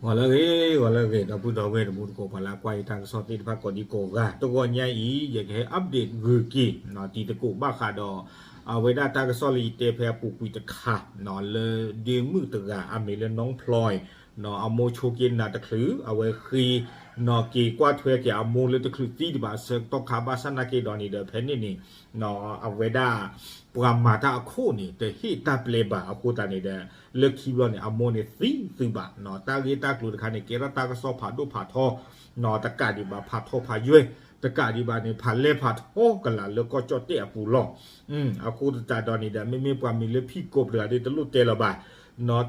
ဂီၤလၢအဂ့ၤ ဂီၤလၢအဂ့ၤ ဒီပုၢ်ဒီဝဲၢ်တံၤသကိး ပှၤလၢကွၢ်ယတၢ်ကစီၣ်သ့ၣ်တဖၣ်ကိးဒံကိးဂၤ တဂီၤညါအံၤ ယကဟဲ update ဂုာ်က့ၤ တံၤသကိးဘၣ်ဃးဒီး အဝဲဒၣ်တၢ်ကစီၣ်လၢယတဲဖဲအပူၤကွံာ်တခါ လၢဒ့မုၣ်တဂၤ အမံၤလၢ နီၢ်ဖျီ အမိၢ်ဆိက့နၤတချုး အဝဲဃ့ က့ၤကွၢ်ထွဲက့ၤအမိၢ်လၢတချုးသံတဘၣ်အဆၢကတီၢ်ခါ ဘၣ်ဆၣ်နာ်က့ဒီးန့ၣ်ဒီး ဖဲန့ၣ်န့ၣ် အဝဲဒၣ် ပှၤမၤတၢ်အခိၣ်န့ၣ် တဟ့ၣ်တၢ်ပျဲဘၣ်အဃိသတးန့ၣ်ဒီး လၢခံဘျီန့ၣ် အမိၢ်န့ၣ်သံသုးဘၣ် တၢ်ဂ့ၢ်တၢ်ကျိၤတခါန့ၣ် ကဲထီၣ်တၢ်ကစီၣ်ဖးဒိၣ်ဖးထီ တကးဒံးဘၣ်ဖးထီဖးယွဲၢ် တကးဒံးဘၣ်န့ၣ် ဖးလဲၢ်ဖးထီကလးလၢကီၢ်ကၠီၣ်တဲၣ်အပူၤလီၤ. အဃိသတးဒီးန့ၣ်ဒီး မ့မ့ၢ်ပှၤမံၤလၢဖံးကိးတဂၤဒီး တလိၣ်တဲလၢၤဘၣ်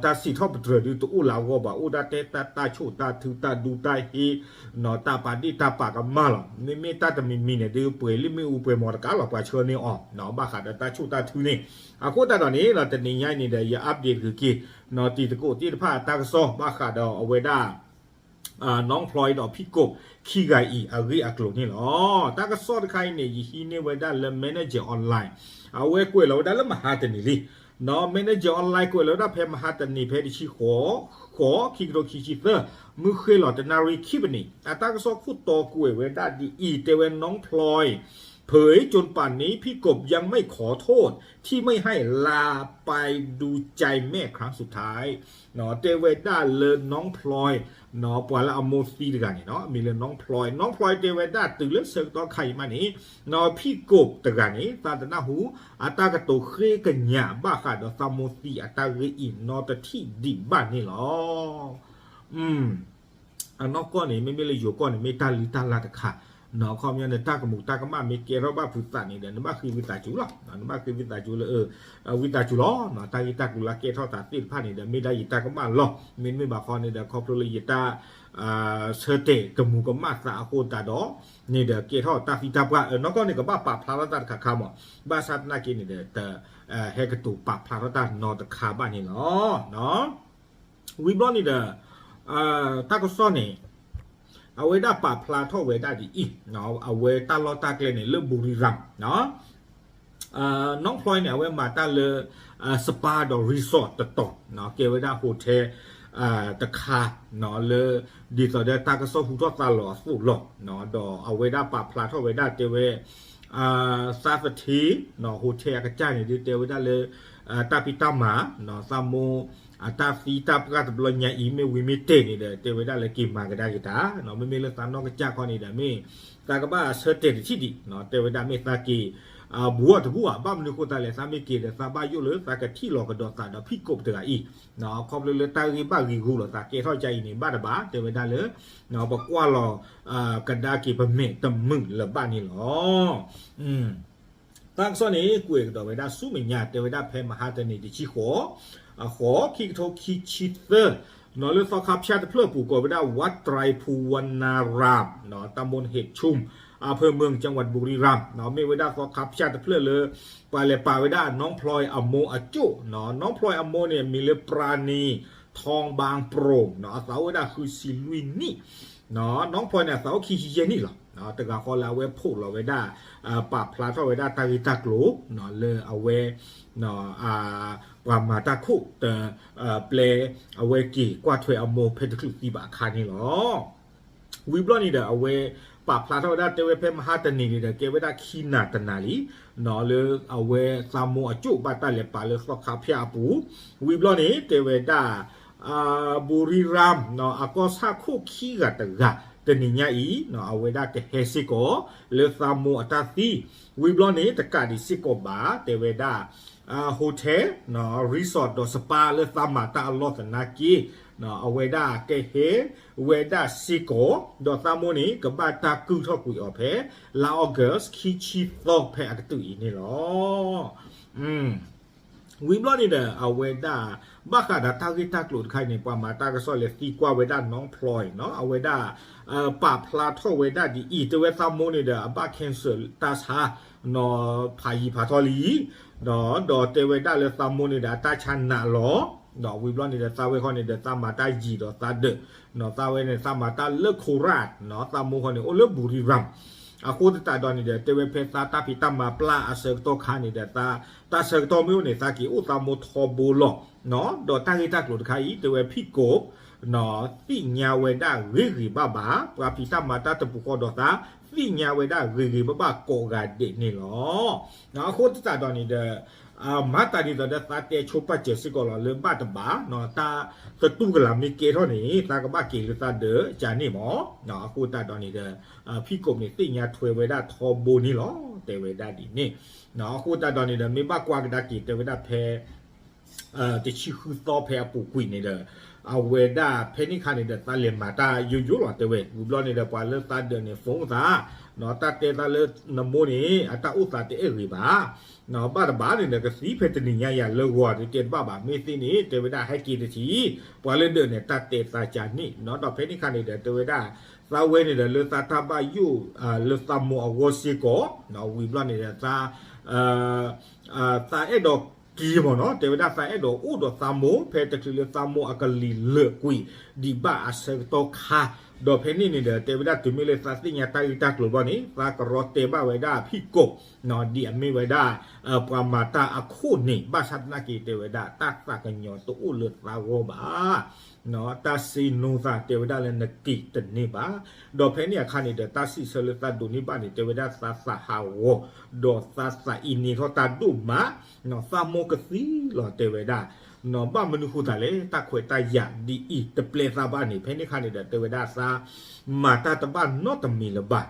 တၢ်စံးထီၣ်ပတြၢၤဒုးတအိၣ်လၢအဂီၢ်ဘၣ် အိၣ်ဒၣ်တဲတၢ် တၢ်ဆိၣ်တၢ်ထု တၢ်ဒူတၢ်ဟ့ တၢ်ပာ်ဒ့ၣ်တၢ်ပာ်ကမၣ်လီၤ. မ့မ့ၢ်တၢ်တမံၤမံၤန့ၣ်ဒုး ပှဲၤလံမ့ၣ်အူပှဲၤမီၤတကးလီၤ ပှၤဆှၢန့ၢ်အီၤ ဘၣ်ဃးဒီးတၢ်ဆိၣ်တၢ်ထုန့ၣ် အဃိသတးဒီးန့ၣ် တနံၤညါအံၤန့ၣ်ဒီး ယ update ဂုာ်က့ၤ တံၤသကိးသ့ၣ်တဖၣ်အတၢ်ကစီၣ်ဘၣ်ဃးဒီးအဝဲဒၣ် နီၢ်ဖျီဒီးဖံးကိးခံဂၤအံၤအဂ့ၢ်အကျိၤန့ၣ်လီၤ. တၢ်ကစီၣ်တခါအံၤန့ၣ် ယဟံးန့ၢ်ဝဲဒၣ်လၢ Manager Online အဝဲကွဲးလီၤဝဲဒၣ်လၢမဟါတနံၤလံ နီၢ် Manager Online ကွဲးလီၤဝဲဒၣ်ဖဲမဟါတနံၤဖဲတဆံဃိး ဃိး ခံကထိခံဆံသၢ မုၢ်ဃ့လီၤတနၣ်ရံၣ်ခံပနံး အတၢ်ကစီၣ်ခိၣ်တီကွဲးဝဲဒၣ်ဒ်အံၤ တဲဝဲ น้องพลอย เผยจนป่านนี้พี่กบยังไม่ขอโทษที่ไม่ให้ลาไปดูใจแม่ครั้งสุดท้าย တဲဝဲဒၣ်လၢနီၢ်ဖျီ ပှၤလၢအမိၢ်သံတဂၤန့ၣ် မံၤလၢနီၢ်ဖျီ နီၢ်ဖျီတဲဝဲဒၣ်တုၤလၢဆၢကတီၢ်ခါအံၤမးန့ၣ် ဖံးကိးတဂၤန့ၣ် သးတနၢ်ဟူ အတၢ်ကတိၤဃ့ကညးဘၣ်ဃးဒီးသးမိၢ်သံအတၢ်ဂ့ၢ်အံၤ နီတထံၣ်ဒံးဘၣ်န့ၣ်လီၤ. အနီၢ်ကီၢ်န့ၣ် မ့မ့ၢ်လၢယိၤကီၢ်န့ၣ် မ့ၢ်တၢ်လံတၢ်လါတခါ ခီပညီန့ၣ် တၢ်ကမူးတၢ်ကမၣ်မ့ၢ်ကဲထီၣ်ဘၣ်ဖုးသးန့ၣ်ဒီး နဘၣ်ဃ့ဝံသးစူၤလီၤ နဘၣ်ဃ့ဝံသးစူၤလၢ ဝံသးစူၤလီၤ တၢ်ဂ့ၢ်တၢ်ကျိၤလၢကဲထီၣ်သးသ့ၣ်တဖၣ်န့ၣ်ဒီး မ့ၢ်ဒၣ်ယတၢ်ကမၣ်လီၤ မ့တမ့ၢ်ဘၣ်ဃီန့ၣ်ဒီး ခီဖျိလၢယတၢ် ဆၢတဲာ်ကမူးကမၣ်သးအဃိသတးဒီး န့ၣ်ဒီးကဲထီၣ်တၢ်သံတၢ်ပှၢ် နီၢ်ကီၢ်န့ၣ် ကဘၣ်ပာ်ဖျါထီၣ်တၢ်တခါခါမး ဘၣ်ဆၣ်သနာ်က့န့ၣ်ဒီး တဟဲကတိၤပာ်ဖျါထီၣ်တၢ်နီတခါဘၣ်န့ၣ်လီၤ. ဝံၤဘျီန့ၣ်ဒီး တၢ်ကစီၣ်န့ၣ် အဝဲဒၣ်ပာ်ဖျါထီၣ်ဝဲဒၣ်ဒ်အံၤ အဝဲတၢ်လီၢ်တၢ်ကျဲန့ၣ် လၢ ဘူရံရၣ် နီၢ်ဖျီန့ၣ် အဝဲမၤတၢ်လၢ spa ဒီး resort တတီၤ ကဲဝဲဒၣ် hotel တခါ လၢ ဒ်သိးဒီးတၢ်ကစီၣ်ဟူထီၣ်သါလီၤအသိးလီၤ. ဒီးအဝဲဒၣ်ပာ်ဖျါထီၣ်ဝဲဒၣ်တဲဝဲ သးသထ့ hotel အကစၢ်န့ၣ်ဒုးတဲဝဲဒၣ်လၢ တၢ်ဖံးတၢ်မၤ သးမိၢ် အတၢ်သံတၢ်ပှၢ်တဘျီညါအံၤ မ့ၢ်ဝံၤမ့ၢ်တဲာ်န့ၣ်ဒီး တဲဝဲဒၣ်လၢက့ၤမၤကဒါက့ၤတၢ် မ့မ့ၢ်လၢသးနီၢ်ကစၢ်ခီန့ၣ်ဒီး မ့ၢ်သးကဘၣ်ဆၢတဲာ်တထံၣ်ဒံး တဲဝဲဒၣ်မ့ၢ်သးက့ၤ ဘူးအီၤတဘူးဘၣ် ဘၣ်မနုၤအဃိသတးလဲၣ် သးမ့ၢ်က့ၤဒီး သးဘၣ်ယိၣ်လၢသးကထံၣ်လီၤကဒီးသးဒီးဖံးကိးတဂၤအံၤ ခီဖျိလၢတၢ်ဂ့ၢ်ဘၣ်ဂ့ၤဂီၤလိာ်သးကဲထီၣ်ကါအံၤန့ၣ် ဘၣ်တဘၣ် တဲဝဲဒၣ်လၢ ပကွၢ်လီၤ ကဒါက့ၤပမဲာ်တမုာ်လၢၤဘၣ်န့ၣ်လီၤ. တၢ်ကစီၣ်န့ၣ် ကွဲးကဒီးဝဲဒၣ်ဆူမဲာ်ညါ တဲဝဲဒၣ်ဖဲမဟါတနံၤတဆံဃိး အဃိ ခံကထိခံဆံသၢ နီၢ်လၢသီခါဖၠၣ်တဖျၢၣ်အပူၤ ကိးဝဲဒၣ် วัดไตรภูวรรณาราม ตำบลเหตุชุม อำเภอเมือง จังหวัดบุรีรัมย์ မ့ၢ်ဝဲဒၣ်သီခါဖၠၣ်တဖျၢၣ်လၢ ပှၤလဲၤပာ်ဝဲဒၣ်နီၢ်ဖျီအမိၢ်အကၠိၣ် နီၢ်ဖျီအမိၢ်န့ၣ် မံၤလၢ ပရာ်နံၤ ထီဘၣ်ပရိၣ် အသးအိၣ်ဝဲဒၣ်ဃုဆံလွံၢ်နံၣ် နီၢ်ဖျီန့ၣ် အသးအိၣ်ခံဆံယဲၢ်နံၣ်လီၤ. တဂၤဃီလၢအဝဲဖိးလီၤဝဲဒၣ် ပာ်ဖျါထီၣ်ဝဲဒၣ်တၢ်ဂ့ၢ်တၢ်ကျိၤ လၢအဝဲ ပှၤမၤတၢ်ခိၣ်တ ပျဲ အဝဲက့ၤကွၢ်ထွဲအမိၢ်ဖဲတချုးသံဘၣ်အခါန့ၣ်လီၤ. ဝံၤဘျီန့ၣ်ဒီး အဝဲပာ်ဖျါထီၣ်ဝဲဒၣ်တဲဝဲဖဲမဟါတနံၤန့ၣ်ဒီး ကဲဝဲဒၣ်ခံနၤတနၤလံ လၢအဝဲသးမိၢ်အကၠိၣ်ဘၣ်တၢ်လဲၤပာ်လၢသီခါဖၠၣ်အပူၤ ဝံၤဘျီန့ၣ် တဲဝဲဒၣ် ဘူရံရၣ် အကီၢ်ဆၣ်ခိၣ်ခံဂၤတဂၤ တနံၤညါအံၤ အဝဲဒၣ်ကဟဲစ့ၢ်ကီး လၢသးမိၢ်အတၢ်သံ ဝံၤဘျီန့ၣ် တကးဒံးစ့ၢ်ကီးဘၣ် တဲဝဲဒၣ် hotel resort ဒီး spa လၢသးမၤတၢ်အလီၢ်သနာ်က့ အဝဲဒၣ်ကဟဲဝဲဒၣ်စ့ၢ်ကီး ဒီးသးမိၢ်န့ၣ် ကဘၣ်တၢ်ကုၢ်ထီၣ်ကွံာ်အီၤဖဲ လါ August ခံဆံသီဖဲအကတုၢ်အံၤန့ၣ်လီၤ. ဝံၤဘျီန့ၣ်ဒီး အဝဲဒၣ် ဘၣ်ဃးဒီးတၢ်ဂ့ၢ်တၢ်ကျိၤတခါအံၤန့ၣ် ပှၤမၤတၢ်ကစီၣ်လဲၤသံကွၢ်ဝဲဒၣ်နီၢ်ဖျီနီၤ အဝဲဒၣ် ပာ်ဖျါထီၣ်ဝဲဒၣ်ဒ်အံၤ တဲဝဲသးမိၢ်န့ၣ်ဒီး အဘၣ် cancer တၢ်ဆါ နီၤ ဖးယံၤဖးထီလံ ဒီးတဲဝဲဒၣ်လၢသးမိၢ်န့ၣ်ဒီး အတၢ်ဆါနးလီၤ ဒီးဝံၤဘျီန့ၣ်ဒီး သးဝဲခီန့ၣ်ဒီး သးမၤတၢ်ယံာ်ဒီးသးဒၢး နီၤ သးဝဲန့ၣ် သးမၤတၢ်လၢ Korat နီၤ သးမိၢ်ခီန့ၣ် အိၣ်လၢ ဘူရံရၣ် အဃိသတးဒီးန့ၣ်ဒီး တဲဝဲဖဲသးတၢ်ဖံးတၢ်မၤပျၢ်အဆၢကတီၢ်ခါန့ၣ်ဒီး သး တၢ်ဆၢကတီၢ်မ့ၢ်အိၣ်န့ၣ် သးက့ၤအိၣ်သးမိၢ်ထီဘိလီၤ နီၤ ဒီးတၢ်ဂ့ၢ်တၢ်ကျိၤတခါအံၤ တဲဝဲဖံးကိး သ့ၣ်ညါဝဲဒၣ်ဂ့ၤဂ့ၤဘၣ်ဘၣ်, ပှၤဖံးတၢ်မၤတၢ်တပူၤဃီဒီးသး သ့ၣ်ညါဝဲဒၣ်ဂ့ၤဂ့ၤဘၣ်ဘၣ်ကိးဂၤဒဲးန့ၣ်လီၤ. အဃိသတးဒီးန့ၣ်ဒီး မၤတၢ်ဒ်သိးဒီးသးတဲဆိပာ်စၢၤစ့ၢ်ကီးလီၤလၢဘၣ်တဘၣ်, တၢ်သတူၢ်ကလာ်မ့ၢ်ကဲထီၣ်န့ၣ် သးကဘၣ်က့ၤလၢသးဒၢးကန့ၣ်မး. အဃိသတးဒီးန့ၣ်ဒီး ဖံးကိးန့ၣ် သ့ၣ်ညါထွဲဝဲဒၣ်ထီဘိန့ၣ်လီၤ တဲဝဲဒၣ်ဒ်န့ၣ်. အဃိသတးဒီးန့ၣ်ဒီး မ့ၢ်ဘၣ်ကွၢ်ကဒါက့ၤတဲဝဲဒၣ်ဖဲ တဆံဃုသီဖဲအပူၤကွံာ်န့ၣ်ဒီး အဝဲဒၣ်ဖဲန့ၣ်ခါန့ၣ်ဒီး သးလဲၤမၤတၢ်ယိယိလီၤတဲဝဲ, ဝံၤဘျီန့ၣ်ဒီး ပှၤလၢသးဒၢးန့ၣ် phone သး, တၢ်တဲသးလၢနမိၢ်န့ၣ် အတၢ်အိၣ်သးတအဲၣ်ဂ့ၤဘၣ်, ဘၣ်တဘၣ်န့ၣ်ဒီး ကသံဖဲတနံၤညါယၤလၢဂီၤ တတဲတဘၣ်ဘၣ်, မ့ၢ်သ့န့ၣ် တဲဝဲဒၣ်ဟဲက့ၤတထံၣ်, ပှၤလၢဒၢးန့ၣ် တၢ်တဲသးကန့ၣ်, ဒီးဖဲန့ၣ်ခါန့ၣ်ဒီး တဲဝဲဒၣ် သးဝဲန့ၣ်ဒီး လၢသးတၢ်ဘၣ်ယိၣ် လၢသးမိၢ်အဂီၢ်စ့ၢ်ကီး, ဝံၤဘျီန့ၣ်ဒီး သး သးအဲၣ်ဒိးက့ၤမ့ၢ်နီၤ, တဲဝဲဒၣ်သးအဲၣ်ဒိးအိၣ်ဒီးသးမိၢ် ဖဲတချုးလၢသးမိၢ်အကလံၤလၢာ်ကွံာ်ဒံးဘၣ်အဆၢကတီၢ်ခါ, ဒီးဖဲန့ၣ်န့ၣ်ဒီး တဲဝဲဒၣ်တုၤမ့ၢ်လၢသးသ့ၣ်ညါတၢ်ဂ့ၢ်တၢ်ကျိၤဘျီန့ၣ် သးကရီတဲဘၣ်ဝဲဒၣ်ဖံးကိး ဒ်အမ့ၢ်ဝဲဒၣ် ပှၤမၤတၢ်အခိၣ်န့ၣ် ဘၣ်ဆၣ်သနာ်က့ တဲဝဲဒၣ်တၢ်သးကညီၤတအိၣ်လၢသးဂီၢ်ဘၣ် တၢ်စ့နိသးတဲဝဲဒၣ်လၢနက့ၤတန့ၢ်ဘၣ်, ဒီးဖဲန့ၣ်အခါန့ၣ်ဒီး တၢ်စံးဆၢလၢသးဒိးန့ၢ်ဘၣ်န့ၣ် တဲဝဲဒၣ်သးသးဟးဂီၤ, ဒီးသးသးအံၤန့ၢ်ထီၣ်တၢ်ဒိၣ်မး, သးမိၢ်ကသံလီၤတဲဝဲဒၣ်, ဘၣ်မနုၤဃိသးလဲၣ် တၢ်ခွဲးတၢ်ယာ်ဒ်အံၤတပျဲသးဘၣ်န့ၣ် ဖဲန့ၣ်အခါန့ၣ်ဒီး တဲဝဲဒၣ်သး မၤတၢ်တဘၣ်နီတမံၤလၢၤဘၣ်,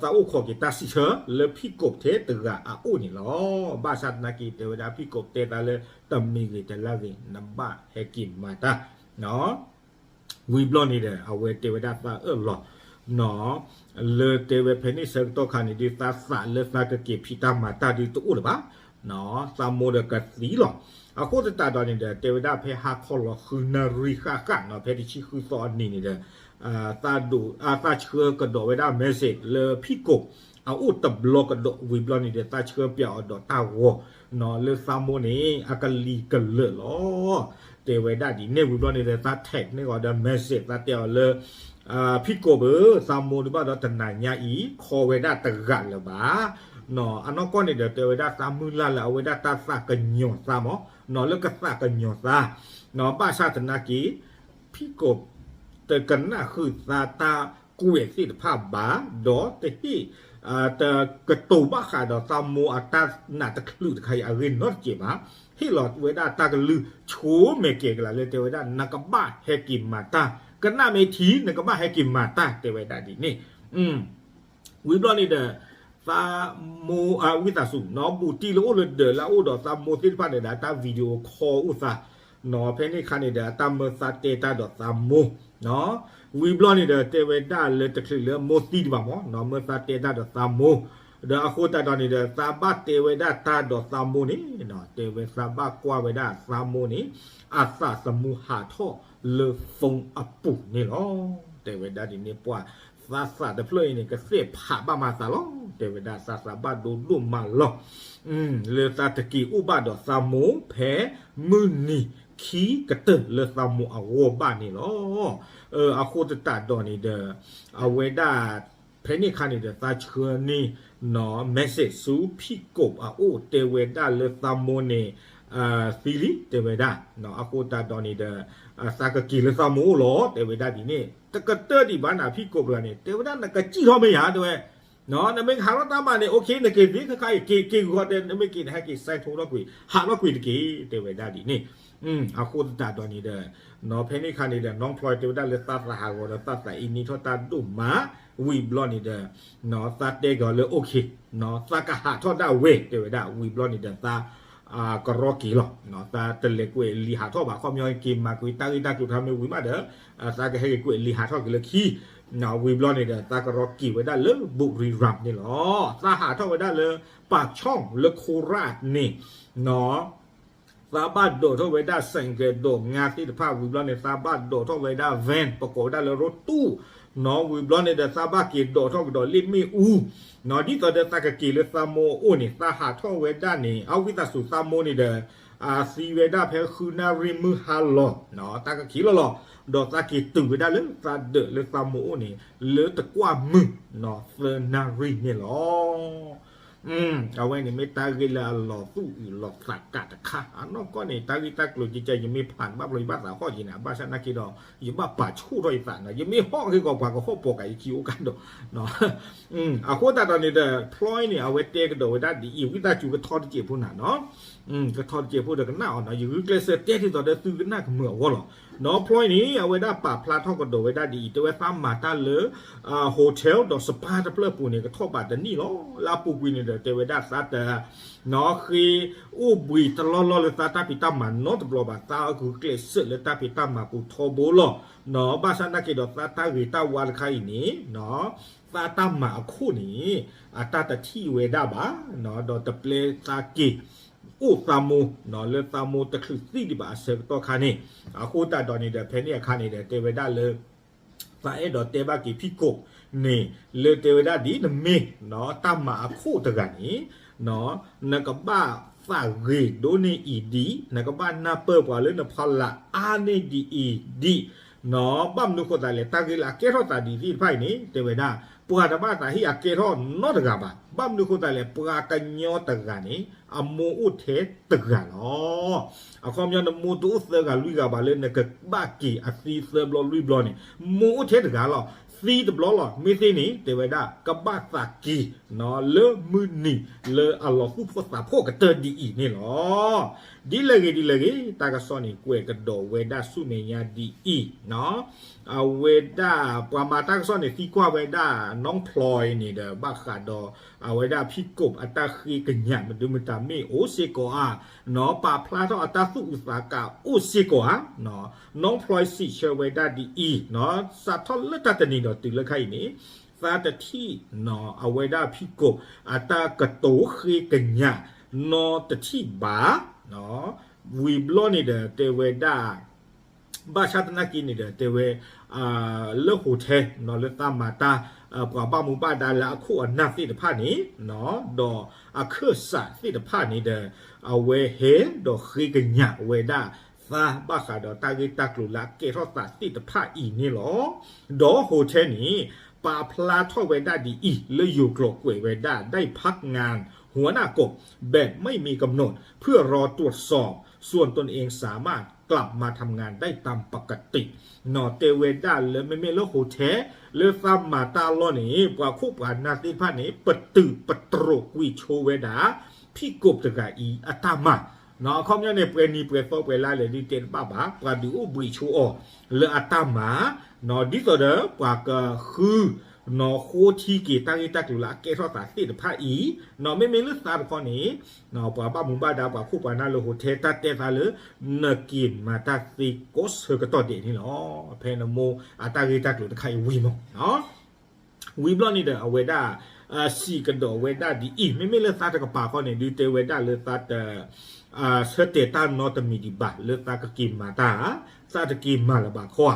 သးအိၣ်ခိးက့ၤတၢ်စံးဆၢလၢဖံးကိးထဲတဂၤအအိၣ်န့ၣ်လီၤ. ဘၣ်ဆၣ်သနာ်က့ တဲဝဲဒၣ်ဖံးကိးတဲသးလၢ တမံၤဂ့ၤတလါဂ့ၤ နဘၣ်ဟဲက့ၤမၤတၢ် ဝံၤဘျီန့ၣ်ဒီး အဝဲတဲဝဲဒၣ်သးအၢၣ်လီၤ လၢတဲဝဲဖဲန့ၣ်ဆၢကတီၢ်ခါန့ၣ် ဒ်သးသးလၢသးကက့ၤဖံးတၢ်မၤတၢ်ဒ်တအိၣ်လၢၤဘၣ်, သးမိၢ်ဒီးကသံလီၤ. အဃိသတးဒီးန့ၣ်ဒီး တဲဝဲဒၣ်ဖဲဟါခီလီၤဃုနၣ်ရံၣ်ဃၣ်ဃၣ်နီၤ ဖဲတဆံဃုသီအနံၤန့ၣ်ဒီး သးဒိး သးဆှၢကဒီးဝဲဒၣ် message လၢဖံးကိး အအိၣ်တဘျီကဒီး ဝံၤဘျီန့ၣ်ဒီး သးဆှၢပၠးအီၤဒီးတၢ်ဂီၤ လၢသးမိၢ်န့ၣ် အကလံၤကလၢာ်လီၤ. တဲဝဲဒၣ်ဒ်န့ၣ် ဝံၤဘျီန့ၣ်ဒီး သး text န့ၢ်အီၤဒီး message သးတဲအီၤလၢ ဖံးကိးဧၢ, သးမိၢ်တဘၣ်ဒီးတနၤညါအံၤ ခီဝဲဒၣ်တဂၤလၢၤဘၣ်. အနီၢ်ကီၢ်န့ၣ်ဒီး တဲဝဲဒၣ်သးမုၢ်လၢ်လၢအဝဲဒၣ်တၢ်သးကညီၤသးမး, လၢကသးကညီၤသး, ဘၣ်ဆၣ်သနာ်က့ ဖံးကိး တကနၣ်ဃုာ်သးတၢ်ကွဲးသ့ၣ်တဖၣ်ဘၣ်, ဒီးတဟ့ၣ် တကတိၤဘၣ်ဃးဒီးသးမိၢ်အတၢ်နာ်တချုးတခါအံၤအဂ့ၢ်နီတစဲးဘၣ်. ဟ့ၣ်လီၤဝဲဒၣ်တၢ်ကလုၢ်ဆိမဲာ်ကဲၤကလၤလၢတဲဝဲဒၣ် နကဘၣ်ဟဲက့ၤမၤတၢ်, ကနၣ်မ့ၢ်ထံ နကဘၣ်ဟဲက့ၤမၤတၢ် တဲဝဲဒၣ်ဒ်န့ၣ် ဝံၤဘျီန့ၣ်ဒီး သးမိၢ် ဝံသးစူၤ နီၢ်ဘူၣ်တံၢ်လၢအိၣ်လၢဒၢးလၢအအိၣ်ဒီးသးမိၢ်သ့ၣ်တဖၣ်န့ၣ်ဒီး အတၢ် video call အိၣ်သး, နီၢ်ဖဲန့ၣ်အခါန့ၣ်ဒီး အတၢ်မၢသးတဲတၢ်ဒီးသးမိၢ်, ဝံၤဘျီန့ၣ်ဒီး တဲဝဲဒၣ်လၢတချုးလၢမိၢ်သံတဘၣ်မး နီၢ်မၢသးတဲတၢ်ဒီးသးမိၢ်, ဒီးအဃိသတးဒီးန့ၣ်ဒီး သးဘၣ်တဲဝဲဒၣ်တၢ်ဒီးသးမိၢ်န့ၣ် တဲဝဲသးဘၣ်ကွၢ်ဝဲဒၣ်သးမိၢ်န့ၣ် အသးသမူဟးထီၣ်လၢ phone အပူၤန့ၣ်လီၤ. တဲဝဲဒၣ်ဒ်န့ၣ် ပှၤသးသးတဖျၢၣ်အံၤန့ၣ် ကသ့ၣ်ဖးဘၣ်မၤသးလီၤ. တဲဝဲဒၣ်သးသးဘၣ်ဒိဒိၣ်မးလီၤ လၢသးတက့ၤအိၣ်ဘၣ်ဒီးသးမိၢ်ဖဲမုၢ်နံၤခံကတၢၢ်လၢသးမိၢ်အဂီၢ်ဘၣ်န့ၣ်လီၤ. အဃိသတးဒီးန့ၣ်ဒီး အဝဲဒၣ် ဖဲန့ၣ်အခါန့ၣ်ဒီး သးဆှၢန့ၢ် message ဆူဖံးကိးအအိၣ် တဲဝဲဒၣ်လၢသးမိၢ်န့ၣ် သံလံ တဲဝဲဒၣ်, အဃိသတးဒီးန့ၣ်ဒီး သးကက့ၤလၢသးမိၢ်အိၣ်လီၤ တဲဝဲဒၣ်ဒ်န့ၣ် တကတၢၢ်ဒံးဘၣ်နၤဖံးကိးပှၤန့ၣ် တဲဝဲဒၣ် နကစံၣ်ထီၣ်မ့ၢ်ယၤ တဲဝဲ နမ့ၢ်ကဟးထီၣ်တၢ်မၤန့ၣ် okay နက့ၤသ့ခဲခါအံၤ က့ၤက့ၤဂီၤတဲ နမ့ၢ်က့ၤနဟဲက့ၤ sign ထိထီၣ်ကွံာ် ဟးထီၣ်ကွံာ်တက့ၢ် တဲဝဲဒၣ်ဒ်န့ၣ်. အဃိသတးဒီးန့ၣ်ဒီး ဖဲန့ၣ်အခါန့ၣ်ဒီး နီၢ်ဖျီတဲဝဲဒၣ်လၢသးသးဟးဂီၤဒီး သးသးအံၤန့ၢ်ထီၣ်တၢ်ဒိၣ်မး ဝံၤဘျီန့ၣ်ဒီး သးတဲက့ၤအီၤလၢ okay သးကဟးထီၣ်ဒၣ်ဝဲ တဲဝဲဒၣ် ဝံၤဘျီန့ၣ်ဒီး သး ကရီက့ၤလီၤ. သးတလဲၤကွဲးလံာ်ဟးထီၣ်ဘၣ် ခီပညီက့ၤမၤကွံာ်တၢ်ဂ့ၢ်တၢ်ကျိၤထါမ့ၢ်ဝံၤမးဒီး သးကဟဲက့ၤကွဲးလံာ်ဟးထီၣ်က့ၤလၢခံ ဝံၤဘျီန့ၣ်ဒီး သးကရီက့ၤဝဲဒၣ်လၢ ဘူရံရၣ်န့ၣ်လီၤ. သးဟးထီၣ်ဝဲဒၣ်လၢ ပၢ်ဆီၣ် လၢခိရၣ်န့ၣ် သးဘၣ်ဒိးထီၣ်ဝဲဒၣ် ဆိုင်ကယ် ဒိးငါသ့ၣ်တဖၣ် ဝံၤဘျီန့ၣ် သးဘၣ်ဒိးထီၣ်ဝဲဒၣ် van ပကိးဝဲဒၣ်လၢ ရူတူၢ် နီၢ်ဝံၤဘျီန့ၣ်ဒီး သးဘၣ်က့ၤဒိးထီၣ်ကဒီးလ့ၣ်မ့ၣ်အူ နီၢ်ဒ်သိးဒီးသးကက့ၤလၢသးမိၢ်အအိၣ်န့ၣ် သးဟးထီၣ်ဝဲဒၣ်န့ၣ် အဝံသးစူၤသးမိၢ်န့ၣ်ဒီး အသံဝဲဒၣ်ဖဲဃုနၣ်ရံၣ်မုၢ်ဟါလီၤ သးကက့ၤလီၤလီၤ ဒီးသးက့ၤတုၤဝဲဒၣ်လၢသးဒၢးလၢသးမိၢ်အိၣ်န့ၣ် လၢတကွၢ်မုၢ် သၢနၣ်ရံၣ်န့ၣ်လီၤ. အဝဲန့ၣ်မ့ၢ်တၢ်ဂ့ၢ်လၢအလီၤသူၣ်အုးလီၤသးကးတခါ, အနီၢ်ကီၢ်န့ၣ် တၢ်ဂ့ၢ်တၢ်ကျိၤကဲကဲ ယမ့ၢ်ဖးန့ၣ် ဘၣ်ဖျီယဘၣ်သးဟီၣ်က့ၤန့ၣ် ဘၣ်ဆၣ်နာ်က့ဒီး ယဘၣ်ပာ်ဆိၣ်ထီၣ်ယသးနီၤ, ယမ့ၢ်ဟီၣ်က့ၤကီး ပှၤကဟီၣ်ပိာ်ကးယခံအိၣ်ကဒီး အဃိသတးဒီးန့ၣ်ဒီး ဖျီန့ၣ် အဝဲတဲကဒီးဝဲဒၣ်ဒ်အံၤ ဝံသးစူၤကထီတစဲးဖိနၤနီၤ, ကထီတစဲးဖိဒီးကနၣ်အီၤနီၤ, ယဂုာ်ကျဲးစၢးတဲဒ်သိးဒီးသုကနၣ်ကမုာ်အဂီၢ်လီၤ. နီၤဖျီန့ၣ် အဝဲဒၣ်ပာ်ဖျါထီၣ်ကဒီးဝဲဒၣ်ဒ်အံၤ တဲဝဲသးမၤတၢ်လၢ hotel ဒီး spa တဖျၢၣ်ပူၤန့ၣ် ကထီၣ်ဘးတနံၣ်လီၤ. လၢအပူၤကွံာ်န့ၣ်ဒီး တဲဝဲဒၣ်သးတ နီၤ ဃ့အိၣ်ဘှံးတလီၢ်လီၢ်လၢသးတၢ်ဖံးတၢ်မၤနီတဘျီဘၣ်, သးဂုာ်ကျဲးစၢးလၢတၢ်ဖံးတၢ်မၤပူၤထီဘိလီၤ. နီၤ ဘၣ်ဆၣ်နာ်က့ဒီးသးတၢ်ဂ့ၤတၢ်ဝါတခါအံၤန့ၣ် နီၤ သးတၢ်မၤအခိၣ်န့ၣ် အတၢ်တထံၣ်ဝဲဒၣ်ဘၣ်, နီၤ ဒီးတပျဲသးက့ၤ အိၣ်သးမိၢ် နီၤ လၢသးမိၢ်တချုးသံဒံးဘၣ်အဆၢကတီၢ်ခါန့ၣ်, အဃိသတးဒီးန့ၣ်ဒီး ဖဲန့ၣ်အခါန့ၣ်ဒီး တဲဝဲဒၣ်လၢ သးအဲၣ်ဒိးတဲဘၣ်က့ၤဖံးကိးန့ၣ် လၢတဲဝဲဒၣ်ဒ်နမ့ၢ် နီၤ တၢ်မၤအခိၣ်တဂၤန့ၣ် နီၤ နကဘၣ်သးဂ့ၤဒိၣ်န့ၢ်အံၤဒံး, နကဘၣ်နၢ်ပၢၢ်ပှၤလၢနဖီလာ်အါန့ၢ်ဒ်အံၤဒံး, နီၤ ဘၣ်မနုၤဃိသးလဲၣ် တၢ်ဂ့ၢ်လၢအကဲထီၣ်သးဒ်သ့ၣ်တဖၣ်အံၤန့ၣ် တဲဝဲဒၣ် ပှၤတဘၣ်သးဟ့ၣ်အကဲထီၣ်နီတဂၤဘၣ်. ဘၣ်မနုၤဃိသးလဲၣ် ပှၤကညီတဂၤန့ၣ် အမိၢ်အိၣ်ထဲတဂၤလီၤ. အခီပညီနမိၢ်တအိၣ်သၢဂၤလွံၢ်ဂၤဘၣ်လၢနကဘၣ်က့ၤအသံသၢဘျီလွံၢ်ဘျီန့ၣ် မိၢ်အိၣ်ထဲတဂၤလီၤ. သံတဘျီလီၤ. မ့ၢ်သ့န့ၣ် တဲဝဲဒၣ် ကဘၣ်သးက့ၤ နီၤ လၢမုၢ်နံၤလၢအလီၤသူၣ်ဖှီၣ်သးဖှီၣ်ကတၢၢ်ဒ်အံၤန့ၣ်လီၤ. ဒ်လဲၣ်ဂ့ၤဒ်လဲၣ်ဂ့ၤ တၢ်ကစီၣ်န့ၣ် ကွဲးကဒီးဝဲဒၣ်ဆူမဲာ်ညါဒ်အံၤ, နီၤ အဝဲဒၣ် ပှၤမၤတၢ်ကစီၣ်န့ၣ် သံကွၢ်ဝဲဒၣ် နီၢ်ဖျီန့ၣ်ဒီး ဘၣ်ဃးဒီး အဝဲဒၣ်ဖံးကိးအတၢ်ဃ့ကညး မဒုမတၤမ့ၢ်အိၣ်စ့ၢ်ကီးဧါ, နီၤ ပာ်ဖျါထီၣ်အတၢ်သူၣ်အုးသးကးအိၣ်စ့ၢ်ကီးဧါ, နီၤ နီၢ်ဖျီစံးဆၢဝဲဒၣ်ဒ်အံၤ, နီၤ စးထီၣ်လၢတၢ်တနံၤဒီးတုၤလၢခါအံၤန့ၣ် သးတထံၣ် နီၤ အဝဲဒၣ်ဖံးကိး အတၢ်ကတိၤဃ့ကညး နီတထံၣ်ဘၣ်, နီၤ ဝံၤဘျီန့ၣ်ဒီး တဲဝဲဒၣ် ဘၣ်ဆၣ်သနာ်က့န့ၣ်ဒီး တဲဝဲ လၢ hotel နီၤ လၢသးမၤတၢ် ပှၤဘၣ်မူဘၣ်ဒါလၢအခိၣ်အနၢ်သ့ၣ်တဖၣ်န့ၣ် နီၤ ဒီးအခၢၣ်စးသ့ၣ်တဖၣ်န့ၣ်ဒီး အဝဲဟဲဒီးဃ့ကညးဝဲဒၣ် သးဘၣ်ဃးဒီးတၢ်ဂ့ၢ်တၢ်ကျိၤလၢအကဲထီၣ်သးသ့ၣ်တဖၣ်အံၤန့ၣ်လီၤ. ဒီး hotel န့ၣ် ပာ်ဖျါထီၣ်ဝဲဒၣ်ဒ်အံၤ လၢယိၤကျိာ်ကွဲးဝဲဒၣ် ได้พักงานหัวหน้ากบแบบไม่มีกำหนด เพื่อรอตรวจสอบ ส่วนตนเองสามารถกลับมาทำงานได้ตามปกติ နီၤ တဲဝဲဒၣ်လၢမ့မ့ၢ်လၢ hotel လၢသးမၤတၢ်အလီၢ်န့ၣ် ပှၤခိၣ်ပှၤနၢ်သ့ၣ်တဖၣ်န့ၣ် ပတုာ်ပတြိာ်ကွံာ်ဆိဝဲဒၣ် ဖံးကိးတဂၤအံၤအတၢ်မၤ, နီၤ အခီပညီန့ၣ် ပှဲၤနံၤပှဲၤသီပှဲၤလါလဲၣ်ဒုးတဲတဘၣ်ဘၣ်, ပှၤဒုးအိၣ်ဘှံးဆိအီၤလၢအတၢ်မၤ, နီၤ ဒ်သိးဒီးပှၤကဃု နီၤ ဃိထံက့ၤတၢ်ဂ့ၢ်တၢ်ကျိၤလၢအကဲထီၣ်သးသ့ၣ်တဖၣ်အံၤ, နီၤ မ့မ့ၢ်လၢသးတခီန့ၣ် နီၤ ပှၤဘၣ်မူဘၣ်ဒါ ပှၤခိၣ်ပှၤနၢ်လၢ hotel တၢ်တဲသးလၢ နက့ၤမၤတၢ်သ့ကိးဆၢကတီၢ်ဒဲးန့ၣ်လီၤ. ဖဲနမိၢ်အတၢ်ဂ့ၢ်တၢ်ကျိၤတခါအံၤဝံၤမး ဝံၤဘျီန့ၣ်ဒီး အဝဲဒၣ် စံးကဒီးဝဲဒၣ်ဒ်အံၤ, မ့မ့ၢ်လၢသးတကပၤဃီန့ၣ် ဒုးတဲဝဲဒၣ်လၢသးတ ဆၢတဲာ်တၢ်နီတမံၤဒံးဘၣ် လၢသးကက့ၤမၤတၢ်ဧါ, သးတက့ၤမၤလၢၤဘၣ်ခီ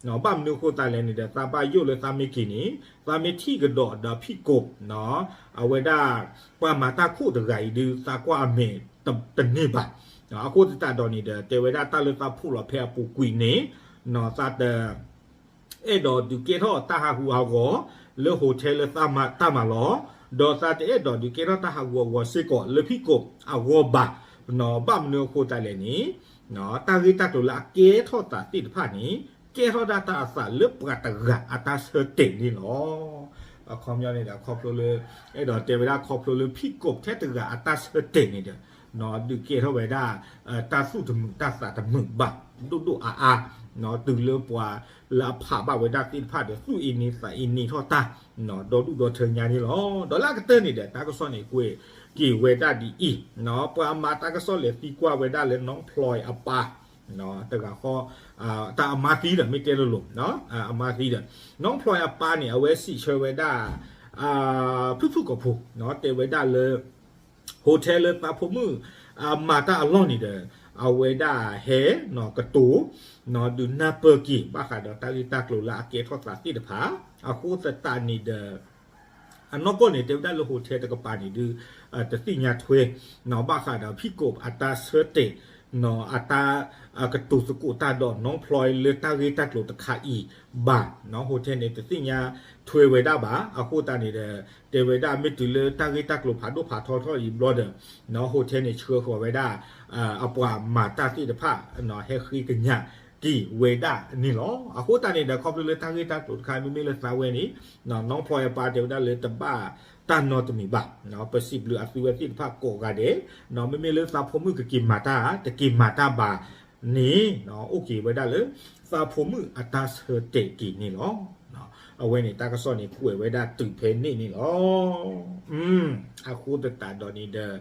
ဧါ, ဘၣ်မနုၤအဃိသတးလဲၣ်န့ၣ်ဒီး သးဘၣ်ယိၣ်လၢသးမ့ၢ်က့ၤန့ၣ် သးမ့ၢ်ထံၣ်ကဒီးဒီးဖံးကိး အဝဲဒၣ် ပှၤမၤတၢ်ခိၣ်တဂၤအံၤဒုး သးကွၢ်အမဲာ်တန့ၢ်ဘၣ်. အဃိသတးဒီးန့ၣ်ဒီး တဲဝဲဒၣ်တၢ်လၢသးဖှိၣ်လီၤဖဲအပူၤကွံာ်န့ၣ် သးတ အဲၣ်ဒိးဒုးကဲထီၣ်တၢ်ဟးဂူာ်ဟးဂီၤလၢ hotel လၢသးမၤတၢ်မၤလီၤ, ဒီးသးတအဲၣ်ဒိးဒုးကဲထီၣ်တၢ်ဟးဂူာ်ဟးဂီၤစ့ၢ်ကီးလၢဖံးကိးအဂီၢ်ဘၣ်. ဘၣ်မနုၤအဃိသတးလဲၣ်န့ၣ် တၢ်ဂ့ၢ်တၢ်ကျိၤလၢအကဲထီၣ်သးသ့ၣ်တဖၣ်န့ၣ် ကဲထီၣ်ဒၣ်တၢ်အသးလၢပှၤတဂၤအတၢ်ဆၢတဲာ်န့ၣ်လီၤ. အခီပညီန့ၣ်ဒီး ခီဖျိလၢ အဲၣ်ဒိးတဲဝဲဒၣ်ခီဖျိလၢဖံးကိးထဲတဂၤအတၢ်ဆၢတဲာ်န့ၣ်ဒီး ဒုးကဲထီၣ်ဝဲဒၣ် တၢ်သူၣ်တမုာ်တၢ်သးတမုာ်ဘၣ် ဒိၣ်ဒိၣ်အါအါ, တုၤလၢပှၤလၢအဖးဘၣ်ဝဲဒၣ်သ့ၣ်တဖၣ်ဒီး သူၣ်အ့န့သးအ့န့ထီၣ်တၢ် ဒီဒူၣ်ဒီထၢညါန့ၣ်လီၤ. ဒီးလၢအကတၢၢ်န့ၣ်ဒီး တၢ်ကစီၣ်န့ၣ်ကွဲးက့ၤဝဲဒၣ်ဒ်အံၤ, ပှၤမၤတၢ်ကစီၣ်လဲၤသံကွၢ်ဝဲဒၣ်လၢ နီၢ်ဖျီ အပၢ် တဂၤဃီ တၢ်အမါသံဒီး မ့ၢ်တဲလိၤလိၤ အမါသံဒီး နီၢ်ဖျီ အပၢ်န့ၣ် အဝဲစံးဆၢဝဲဒၣ် ဖုၣ်ဖုၣ်ကိာ်ဖိ တဲဝဲဒၣ်လၢ hotel လၢသးဖိမုၣ် မၤတၢ်အလီၢ်န့ၣ်ဒီး အဝဲဒၣ်ဟဲ ကတိၤ ဒုးနၢ်ပၢၢ်က့ၤ ဘၣ်ဃးဒီးတၢ်ဂ့ၢ်တၢ်ကျိၤလၢအကဲထီၣ်သးသ့ၣ်တဖၣ်, အဃိသတးန့ၣ်ဒီး အနီၢ်ကီၢ်န့ၣ် တဲဝဲဒၣ်လၢ hotel တကပၤန့ၣ်ဒုး တသ့ၣ်ညါထွဲ ဘၣ်ဃးဒီးဖံးကိးအတၢ်ဆၢတဲာ် အတၢ်ကတိၤသကိးတၢ်ဒီး နီၢ်ဖျီလၢတၢ်ဂ့ၢ်တၢ်ကျိၤတခါအံၤဘၣ်. နီၢ် hotel န့ၣ် တသ့ၣ်ညါထွဲဝဲဒၣ်ဘၣ်. အဃိသတးန့ၣ်ဒီး တဲဝဲဒၣ်မ့ၢ်တုၤလၢတၢ်ဂ့ၢ်တၢ်ကျိၤဖးဒိၣ်ဖးထီထီၣ်အံၤဘျီဒီး နီၢ် hotel န့ၣ် ဆှၢဃီၤဝဲဒၣ် အပှၤမၤတၢ်သ့ၣ်တဖၣ် နီၢ် ဟဲဃ့ကညးက့ၤဝဲဒၣ်န့ၣ်လီၤ. အဃိသတးန့ၣ်ဒီး ခီဖျိလၢတၢ်ဂ့ၢ်တၢ်ကျိၤတခါ မ့မ့ၢ်လၢသးဝဲန့ၣ် နီၢ် နီၢ်ဖျီအပၢ်တဲဝဲဒၣ်လၢတဘၣ်တၢ်နီတမံၤဘၣ်. ပစံးဘျုးအသုဝဲသ့ၣ်တဖၣ်ကိးဂၤဒဲး, မ့မ့ၢ်လၢသးဖိမုၣ်ကက့ၤမၤတၢ် တက့ၤမၤတၢ်ဘၣ်န့ၣ် အိၣ်က့ၤဝဲဒၣ်လၢ သးဖိမုၣ်အတၢ်ဆၢတဲာ်က့ၤန့ၣ်လီၤ. အဝဲန့ၣ်တၢ်ကစီၣ်န့ၣ် ကွဲးဝဲဒၣ်တုၤဖဲန့ၣ်န့ၣ်လီၤ. အဃိသတးဒီးန့ၣ်ဒီး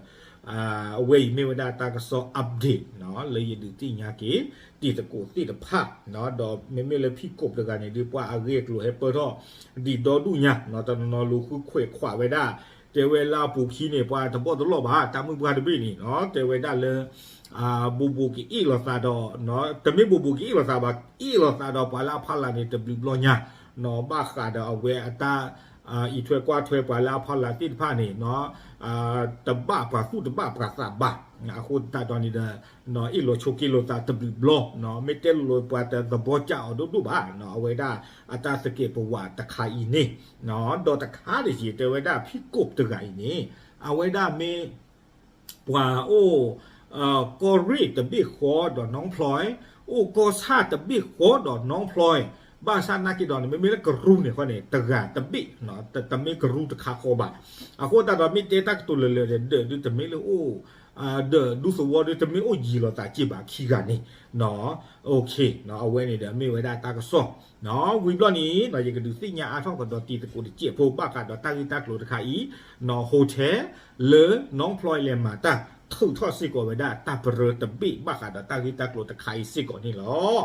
အဝဲအံၤမ့ၢ်ဝဲဒၣ်တၢ်ကစီၣ် update လၢယဒုးသ့ၣ်ညါက့ၤ တံၤသကိးသ့ၣ်တဖၣ် ဒီးမ့မ့ၢ်လၢဖံးကိာ်တဂၤန့ၣ်ဒုး ပှၤအဂ့ၢ်အကျိၤဟဲပၢၢ်ထီၣ် ဒံးဒီဒူၣ်ညါ တနီၤနီၤလူၤဃုခွဲးခွးဝဲဒၣ် တဲဝဲလၢအပူၤခံန့ၣ် ပှၤတဘီၣ်တလီၢ်ဘၣ် တၢ်မုၣ်ပှၢ်တဘ့ၣ်န့ၣ် တဲဝဲဒၣ်လၢ ဘိးဘိးကအ့ၣ်လိာ်သးဒီး တမ့ၢ်ဘိးဘိးကအ့ၣ်လိာ်သးဘၣ် အ့ၣ်လိာ်သးဒီးပှၤလၢအဖီလာ်န့ၣ် တဘျုးဘျီညါ ဘၣ်ဃးဒီးအဝဲအတၢ် အံးထွဲကွၢ်ထွဲပှၤလၢအဖီလာ်သ့ၣ်တဖၣ်န့ၣ် တဘၣ်ပှၤသူၣ်တဘၣ်ပှၤသးဘၣ်. အဃိသတးဒီးန့ၣ်ဒီး အ့ၣ်လိာ်ဆိးက့လိာ်သးတဘျုးဘျီ မ့ၢ်တဲလိာ်ပှၤတသဘီကၢ်အီၤဒိၣ်ဒိၣ်ဘၣ် အဝဲဒၣ်အတၢ်သကဲးပဝးတခါအံၤန့ၣ် ဒီးတခါတယံာ်တဲဝဲဒၣ်ဖံးကိာ်တဂၤအံၤန့ၣ် အဝဲဒၣ်မ့ၢ် ပှၤအိၣ် ကီၢ်ရ့ၣ်တဘ့ၣ်ဃီဒီးနီၢ်ဖျီ အိၣ်ကီၢ်ဆၣ်တဘ့ၣ်ဃီဒီးနီၢ်ဖျီ ဘၣ်ဆၣ်နာ်က့ဒီးန့ၣ် မ့မ့ၢ်လၢကရူၢ်န့ၣ်ဃီန့ၣ် တဂၤတဘ့ၣ် တမ့ၢ်ကရူၢ်တခါဃီဘၣ်. အဃိသတးဒီးမ့ၢ်တဲတၢ်ကတိၤလၢာ်လၢာ်ဒီး ဒၢးဒုးတမ့ၢ်လၢအိၣ် ဒၢးဒူသဝီဒုးတမ့ၢ်အိၣ်ယံၤလိာ်သးစ့ၢ်ဘၣ်ခံဂၤန့ၣ် အဝဲန့ၣ်ဒီးမ့ၢ်ဝဲဒၣ်တၢ်ကစီၣ် ဝံၤဘျီန့ၣ် ယကဒုးသ့ၣ်ညါအါထီၣ်ကဒီးတံၤသကိးတစဲးဖိ ဘၣ်ဃးဒီးတၢ်ဂ့ၢ်တၢ်ကျိၤတခါအံၤ နီၢ် hotel လၢနီၢ်ဖျီလဲၤမၤတၢ် ထုးထီၣ်စ့ၢ်ကီးဝဲဒၣ်တၢ်ပရၢတဘ့ၣ် ဘၣ်ဃးဒီးတၢ်ဂ့ၢ်တၢ်ကျိၤတခါအံၤစ့ၢ်ကီးန့ၣ်လီၤ.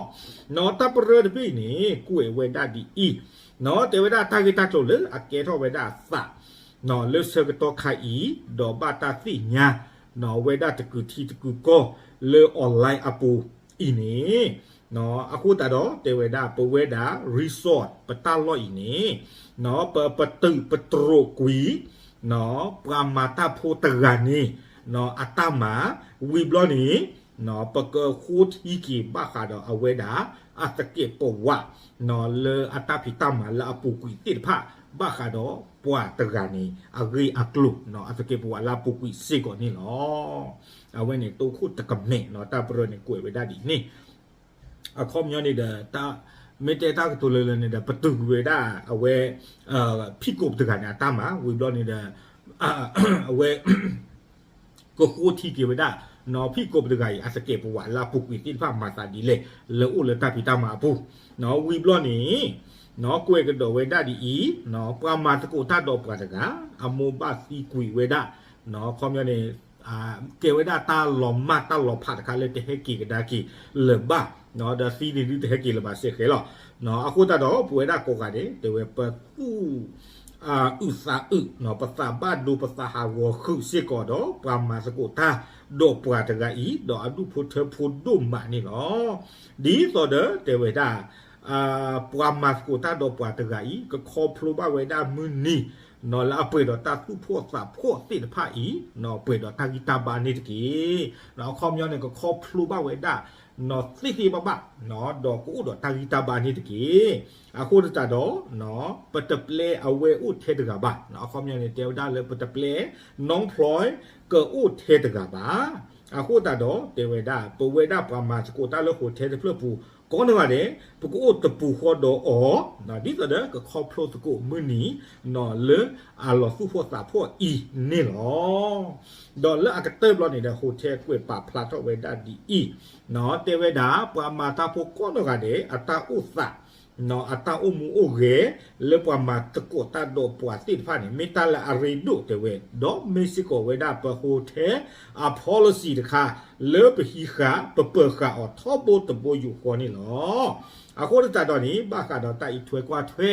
နီၢ် တၢ်ပရၢတဘ့ၣ်န့ၣ် ကွဲးဝဲဒၣ်ဒ်အံၤ နီၢ် တဲဝဲဒၣ်တၢ်ဂ့ၢ်တၢ်ကျိၤလၢအကဲထီၣ်ဝဲဒၣ်အသး နီၢ် လၢဆၢကတီၢ်ခါအံၤ ဒီးဘၣ်တၢ်သ့ၣ်ညါ နီၢ် ဝဲဒၣ်တကုာ်ထံတကုာ်ကီၢ်လၢ online အပူၤအံၤန့ၣ် အဃိသတးဒီးတဲဝဲဒၣ် ပဝဲဒၣ် resort ပတၢ်လီၢ်အံၤန့ၣ် ပပတုာ်ပတြိာ်ကွံာ် ပှၤမၤတၢ်ဖိတဂၤန့ၣ် အတၢ်မၤ ဝံၤဘျီန့ၣ် ပကဃိထံက့ၤဘၣ်ဃးဒီးအဝဲဒၣ် အသကဲးပဝး လၢအတၢ်ဖံးတၢ်မၤလၢအပူၤကွံာ်သ့ၣ်တဖၣ် ဘၣ်ဃးဒီးပှၤတဂၤန့ၣ် အဂ့ၢ်အကျိၤ အသကဲးပဝးလၢအပူၤကွံာ်စ့ၢ်ကီးန့ၣ်လီၤ. အဝဲန့ၣ်တိခိၣ်တကမဲာ် တၢ်ပရၢန့ၣ်ကွဲးဝဲဒၣ်ဒ်န့ၣ် အခီပညီန့ၣ်ဒီး မ့ၢ်တဲတၢ်ကတိၤလၢလၢန့ၣ်ဒီး ပတုာ်ကွံာ်ဝဲဒၣ်အဝဲ ဖံးကိာ်ပတဂၤန့ၣ် အတၢ်မၤ ဝံၤဘျီန့ၣ်ဒီး အဝဲ ကဃိထံက့ၤဝဲဒၣ် ဖံးကိာ်ပတဂၤအံၤ အသကဲးပဝးလၢအပူၤကွံာ်သ့ၣ်တဖၣ်မၤသးဒ်လဲၣ် လၢအိၣ်လၢတၢ်ဖံးတၢ်မၤအပူၤ ဝံၤဘျီန့ၣ် ကွဲးကဒီးဝဲဒၣ်ဒ်အံၤ ပှၤမၤသကိးတၢ်ဒီးပှၤတဂၤ အမိၢ်ဘၣ်သံကွံာ်ဝဲဒၣ် အခီပညီန့ၣ် ကဲဝဲဒၣ်တၢ်လီၤမၢ်တၢ်လီၤဖးတခါလၢတဟဲက့ၤကဒါက့ၤလၢၤဘၣ် ဒီးသံန့ၣ်ဒုးတဟဲက့ၤလၢၤဘၣ်စဲဃဲလီၤ. အဃိသတးဒီး ပဝဲဒၣ်ကိးဂၤဒဲး တဲဝဲပသူၣ် အုးသးအုး ပသးဘၣ်ဒိပသးဟးဂီၤဃုာ်စ့ၢ်ကီးဒီး ပှၤမၤသကိးတၢ်ဒီးပှၤတဂၤအံၤ ဒီးအဒူၣ်ဖိထၢဖိဒိၣ်မးန့ၣ်လီၤ. ဒ်သိးဒီးတဲဝဲဒၣ် ပှၤမၤသကိးတၢ်ဒီးပှၤတဂၤအံၤ ကခီဖျိဘၣ်ဝဲဒၣ်မုၢ်နံၤ လၢအပှဲၤဒီးတၢ်သူၣ်ဖှီၣ်သးဖှီၣ်သ့ၣ်တဖၣ်အံၤ ပှဲၤဒီးတၢ်ဂံၢ်တၢ်ဘါန့ၣ်တက့ၢ်. အခီပညီန့ၣ် ကခီဖျိဘၣ်ဝဲဒၣ် သ့သ့ဘၣ်ဘၣ် ဒီးကအိၣ်ဒီးတၢ်ဂံၢ်တၢ်ဘါန့ၣ်တက့ၢ်. အဃိသတးဒီး ပတပျဲအဝဲအိၣ်ထဲတဂၤဘၣ်. အခီပညီန့ၣ် တဲဝဲဒၣ်လၢပတပျဲ နီၢ်ဖျီ ကအိၣ်ထဲတဂၤဘၣ်. အဃိသတးဒီး တဲဝဲဒၣ် ပဝဲဒၣ်ပှၤမၤသကိးတၢ်လၢ hotel တဖျၢၣ်ပူၤ ကိးနီၢ်ဂၤဒဲး ပကအိၣ်တပူၤဃီဒီးအီၤ ဒ်သိးဒီးကခီဖျိသကိးမုၢ်နံၤ လၢအလီၤသူၣ်ဖှီၣ်သးဖှီၣ်အံၤန့ၣ်လီၤ. ဒီးလၢအကတၢၢ်ဘျီန့ၣ်ဒီး hotel ကွဲးပာ်ဖျါထီၣ်ဝဲဒၣ်ဒ်အံၤ တဲဝဲဒၣ် ပှၤမၤတၢ်ဖိကိးနီၢ်ဂၤဒဲး အတၢ်အိၣ်သး အတၢ်အိၣ်မူအိၣ်ဂဲၤ လၢပှၤမၤသကိးတၢ်ဒီးပှၤသ့ၣ်တဖၣ်န့ၣ် မ့ၢ်တၢ်လၢအရ့ဒိၣ်တဲဝဲ ဒီးမ့ၢ်စ့ၢ်ကီးဝဲဒၣ်ပ hotel အ policy တခါ လၢပဟံးဃာ် ပပၢၤဃာ်အီၤထီဘိတဘိယူၢ်ဃီန့ၣ်လီၤ. အဃိသတးဒီးန့ၣ် ဘၣ်ဃးဒီးတၢ်အံးထွဲကွၢ်ထွဲ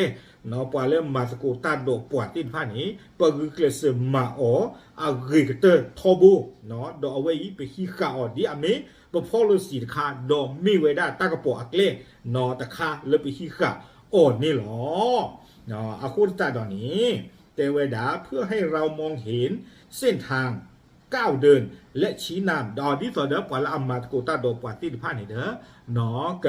ပှၤလၢမၤသကိးတၢ်ဒီးပှၤသ့ၣ်တဖၣ်န့ၣ် ပဂုာ်ကျဲးစၢးမၤအီၤ အဂ့ၤကတၢၢ်ထီဘိ ဒီးအဝဲအံၤ ပဟံးဃာ်အီၤဒ်အမ့ၢ် ပ policy တခါ ဒီးမ့ၢ်ဝဲဒၣ်တၢ်ကပီၤအကျဲ တခါလၢပဟံးဃာ်အီၤန့ၣ်လီၤ. အဃိသတးဒီးန့ၣ် တဲဝဲဒၣ် เพื่อให้เรามองเห็นเส้นทาง ကၣ်ဒၢၣ် လၢဆံနၢ် ဒီးဒ်သိးဒီးပှၤလၢအမၤသကိးတၢ်ဒီးပှၤသ့ၣ်တဖၣ်န့ၣ်ဒီး က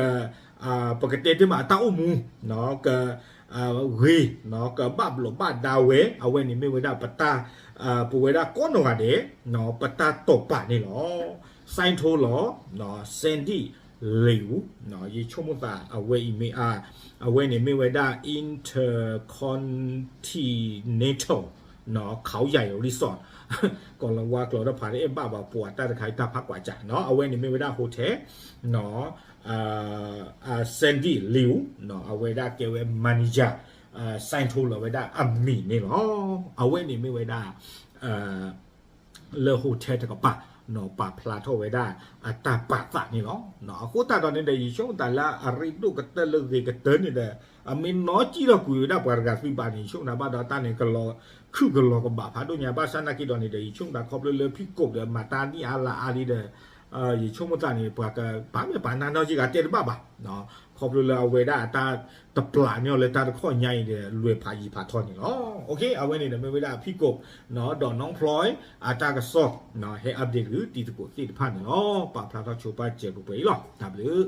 ပကတဲတ့ၢ်မးအတၢ်အိၣ်မူ က ဂ့ၤ ကဘၣ်ဘျိးဘၣ်ဒါဝဲ အဝဲန့ၣ်မ့ၢ်ဝဲဒၣ်ပတၢ် ပဝဲဒၣ်ကိးနီၢ်ဂၤဒဲး ပတၢ်တိာ်ပာ်န့ၣ်လီၤ. စဲၣ်ထီၣ်လီၤ Sandy Liu ယဆိကမိၣ်သးအဝဲအံၤမ့ၢ် အဝဲန့ၣ်မ့ၢ်ဝဲဒၣ် Intercontinental ခီယၤ Resort ကီၢ်လၤဝါကျိာ်တဖၣ် အဲၣ်ဘၣ်ဘၣ်ပှၤတၢ်တခါအံၤတၢ်ဖးကွၢ်စး အဝဲန့ၣ်မ့ၢ်ဝဲဒၣ် hotel Sandy Liu အဝဲဒၣ်ကဲဝဲ manager စဲၣ်ထီၣ်လီၤဝဲဒၣ်အမံၤန့ၣ်လီၤ. အဝဲန့ၣ်မ့ၢ်ဝဲဒၣ် လၢ hotel တကပၤ ပာ်ဖျါထီၣ်ဝဲဒၣ်အတၢ်ပာ်သးန့ၣ်လီၤ. အဃိသတးဒီးန့ၣ်ဒီး ယဆိကမိၣ်သးလၢအရ့ဒိၣ်ကတၢၢ်လၢဂ့ၤကတၢၢ်န့ၣ်ဒီး အမ့ၢ်နီၢ်ကံၣ်ထီၣ်ကွံာ်ဝဲဒၣ်ပှၤတဂၤသုးဘၣ်န့ၣ် ယဆိကမိၣ်သးဘၣ်ဒီးတၢ်န့ၣ် ကလီၤခုၣ်ကလီၤကဘၣ်ဖးဒိၣ်ညါ ဘၣ်ဆၣ်နာ်က့ဒီးန့ၣ်ဒီး ယဆိကမိၣ်သးခီဖျိလၢဖံးကိးဒီးမၤတၢ်နံၣ်အါလါအါဒ်ဒီး ယဆိကမိၣ်သးန့ၣ် ပှၤကပာ်မ့ၢ်ပာ်နါနီၢ်ကံၣ်ဂၤတဲတဘၣ်ဘၣ် ခီဖျိလၢအဝဲဒၣ်အတၢ်တပျၢ်န့ၢ်အီၤလၢတၢ်တခီညါအံၤဒီး လွဲၢ်ဖးယံၤဖးထီန့ၣ်လီၤ. အဝဲန့ၣ်ဒီးမ့ၢ်ဝဲဒၣ်ဖံးကိး ဒီးနီၢ်ဖျီ အတၢ်ကစီၣ် ဟဲ update က့ၤတံၤသကိးသ့ၣ်တဖၣ်န့ၣ်လီၤ. ပာ်ဖျါထီၣ်ဆိပာ်စဲးပှဲၤပှဲၤအံၤလီၤ. တၢ်ဘျုး